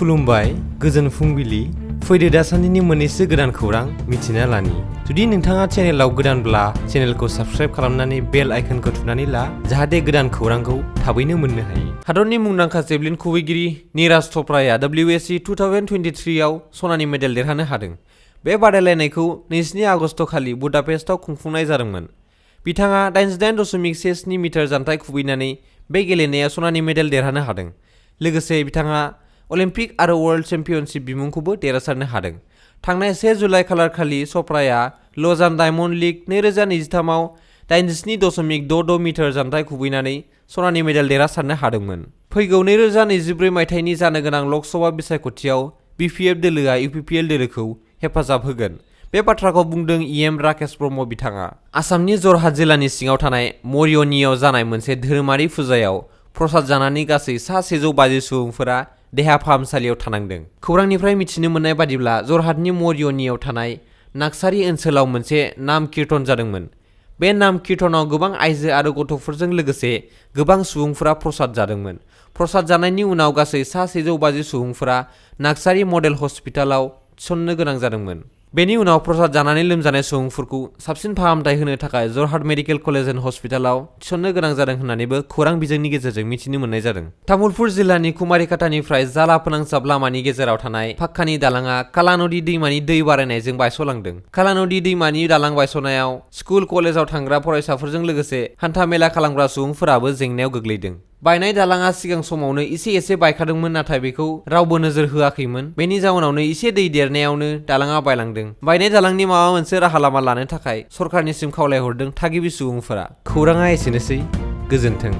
खुलुमबाय गोजोन फुंबिलि फैदो दासान्दिनि मोननैसो गोदान खौरां मिथिना लानि जुदि नोंथाङा चेनेलाव गोदानब्ला चेनेलखौ साबस्क्राइब खालामनानै बेल आइकनखौ थुनानै ला जाहाथे गोदान खौरांखौ थाबैनो मोननो हायो। हादरनि मुंदांखा जेभलिन खुबैगिरि नीरज चोपड़ाया WSC 2023 आव सनानि मेडेल देरहानो हादों। बे बादायलायनायखौ 29 आगस्ट खालि बुदापेस्टआव खुंफुंनाय जादोंमोन। बिथाङा 88.17 मिटार जानथाय खुबैनानै बे गेलेनायाव सनानि मेडेल देरहानो हादों। लोगोसे बिथाङा अलिम्पिक आरो वर्ल्ड चेम्पियनशिप बिमुंखौबो देरहासारनो हादों। थांनाय 1 जुलाइ खालारखालि चोपड़ाया लजान डायमन्ड लीग 2023 आव 87.66 मिटार जानथाय खुबैनानै सनानि मेडेल देरहासारनो हादोंमोन। फैगौ 2024 मायथाइनि जानो गोनां लकसभा बिसायख'थियाव BPF दोलोआ UPPL दोलोखौ हेफाजाब होगोन। बे बाथ्राखौ बुंदों EM राकेश ब्रह्म बिथाङा। आसामनि जरहाट जिल्लानि सिङाव थानाय मरियनीआव जानाय मोनसे धोरोमारि फुजायाव प्रसाद जानानै गासै 150 सुबुंफोरा देहा फाहामसालियाव थानांदों। खौरांनिफ्राय मिथिनो मोननाय बादिब्ला जरहाटनि मरियनीआव थानाय नागसारि ओनसोलाव मोनसे नाम कीर्तन जादोंमोन। बे नाम कीर्तनाव गोबां आइजो आरो गथ'फोरजों लोगोसे गोबां सुबुंफोरा प्रसाद जादोंमोन। प्रसाद जानायनि उनाव गासै 150 सुबुंफोरा नागसारि मडेल हस्पिटालाव थिसननो गोनां जादोंमोन। बेनि उनाव प्रसाद जानानै लोमजानाय सुबुंफोरखौ साबसिन फाहामथाय होनो थाखाय जरहाट मेडिकेल कलेज एन्ड हस्पिटालाव थिसननो गोनां जादों होन्नानैबो खौरां बिजोंनि गेजेरजों मिथिनो मोननाय जादों। तामुलपुर जिल्लानि कुमारिकाटानिफ्राय जाला फोनांजाब लामानि गेजेराव थानाय फाक्कानि दालाङा काला नदी दैमानि दै बारायनायजों बायस'लांदों। काला नदी दैमानि दालां बायस'नायाव स्कुल कलेजाव थांग्रा फरायसाफोरजों लोगोसे हान्था मेला खालामग्रा सुबुंफोराबो जेंनायाव गोग्लैदों। बायनाय दालाङा सिगां समावनो एसे बायखादोंमोन, नाथाय बेखौ रावबो नोजोर होआखैमोन। बेनि जाउनावनो एसे दै देरनायावनो दालाङा बायलांदों। बायनाय दालांनि माबा मोनसे राहा लामा लानो थाखाय सरखारनिसिम खावलायहरदों थागिबि सुबुंफोरा। खौराङा एसेनोसै, गोजोन्थों।